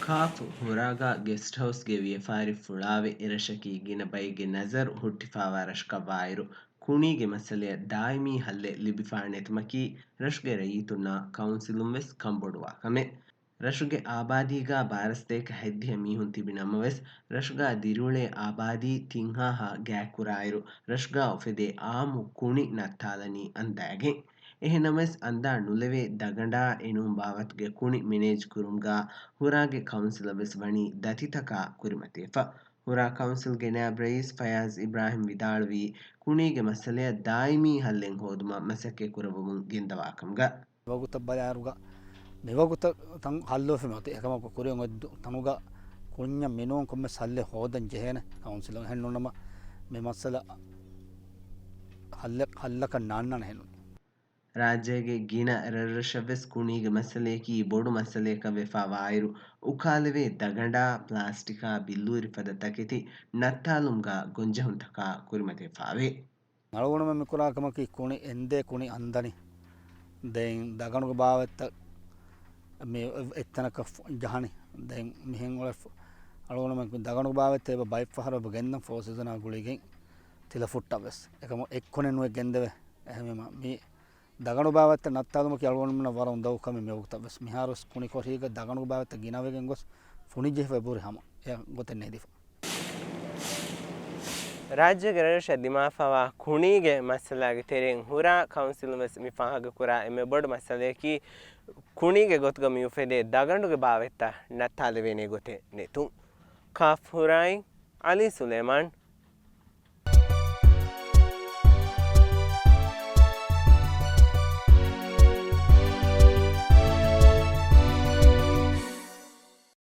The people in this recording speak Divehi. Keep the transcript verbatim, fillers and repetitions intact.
ކާފް ހުރާގާ ގެސްޓް ހައުސްގެ ވިޔަފާރި ފުޅާވެ، އެރަށަކީ ގިނަ ބައެއްގެ ނަޒަރު ހުއްޓިފާވާ ރަށަކަށް ވާއިރު، ކުނީގެ މައްސަލަޔަށް ދާއިމީ ހައްލެއް ލިބިފާ ނެތުމަކީ، ރަށުގެ ރައްޔިތުންނާ ކައުންސިލުން ވެސް ކަންބޮޑުވާ ކަމެއް. ރަށުގެ އާބާދީގާ ބާރަ ސަތޭކަ ހަތްދިހަ މީހުން ތިބި ނަމަވެސް، ރަށުގާ ދިރިއުޅޭ އާބާދީ ތިންހާހާ ގާތްކުރާއިރު، ރަށުގާ އުފެދޭ އާއްމު ކުނި ނައްތާލަނީ އަންދާގެން. އެހެންނަމަވެސް، އަންދާ ނުލެވޭ ދަގަނޑާ އެނޫން ބާވަތުގެ ކުނި މެނޭޖް ކުރުމުގާ ހުރާގެ ކައުންސިލަށް ވެސް ވަނީ ދަތިތަކާ ކުރިމަތިވެފަ. ހުރާ ކައުންސިލްގެ ނާއިބް ރައީސް ފަޔާޒް އިބްރާހިމް ވިދާޅުވީ، ކުނީގެ މައްސަލަޔަށް ދާއިމީ ހައްލެއް ހޯދުމަށް މަސައްކަތް ކުރައްވަމުން ގެންދަވާ ކަމުގަ. ވަގުތަށް ބަލާއިރުގަ މިވަގުތަށް ތަން ހައްލުވެފަ މިއޮތީ. އެކަމަކު ކުރިއަށް އޮތް ދު-، ތަނުގަ ކުންޏަށް މިނޫން ކޮންމެސް ހައްލެއް ހޯދަން ޖެހޭނެ ކައުންސިލުން. އެހެން ނޫނަމަ މި މައްސަލަ ހައްލެއް، ހައްލަކަށް ނާންނާނެ ހެނުން. ރާއްޖޭގެ ގިނަ ރަށްރަށަށްވެސް ކުނީގެ މައްސަލަޔަކީ ބޮޑު މައްސަލަޔަކަށް ވެފާ ވާއިރު، އުކާލެވޭ ދަގަނޑާ، ޕްލާސްޓިކާ ބިއްލޫރި ފަދަ ތަކެތި ނައްތާލުމުގާ ގޮންޖެހުންތަކާ ކުރިމަތިވެފާވޭ. އަޅުގަނޑުމެން މިކުރާ ކަމަކީ ކުނި އެނދޭ ކުނި އަންދަނީ. ދެން ދަގަނޑުގެ ބާވަތްތައް މި އެއްތަނަކަށް ފު-، ޖަހަނީ. ދެން މިހެން އުޅެ ފު-، އަޅުގަނޑުމެން ދަގަނޑުގެ ބާވަތްތައް އެބަ ބައެއް ފަހަރު އެބަ ގެންދަން ފޯސިޒަނާ ގުޅިގެން ތިލަފުއްޓަށް ވެސް. އެކަމު އެއްކޮނެއް ނުވެ ގެންދެވޭ. އެހެންވީމަ މި ދަގަނޑު ބާވަތްތައް ނައްތާލުމަކީ އަޅުގަނޑުމެންނަށް ވަރަށް އުނދަގޫ ކަމެއް މިވަގުތަށް ވެސް. މިހާރު ވެސް ކުނި ކޮށީގަ ދަގަނޑުގެ ބާވަތްތައް ގިނަވެގެން ގޮސް ފުނި ޖެހިފަ އެބަހުރި ހަމަ އެ ގޮތެއް ނެހިދިފަ. ރާއްޖޭގެ ރަށްރަށަށް ދިމާވެފައިވާ ކުނީގެ މައްސަލާގެ ތެރެއިން ހުރާ ކައުންސިލުން ވެސް މި ފާހަގަކުރާ އެންމެ ބޮޑު މައްސަލަޔަކީ، ކުނީގެ ގޮތުގަ މި އުފެދޭ ދަގަނޑުގެ ބާވަތްތައް ނައްތާލެވޭނޭ ގޮތެއް ނެތުން. ކާފް ހުރާއިން އަލީ ސުލޭމާން،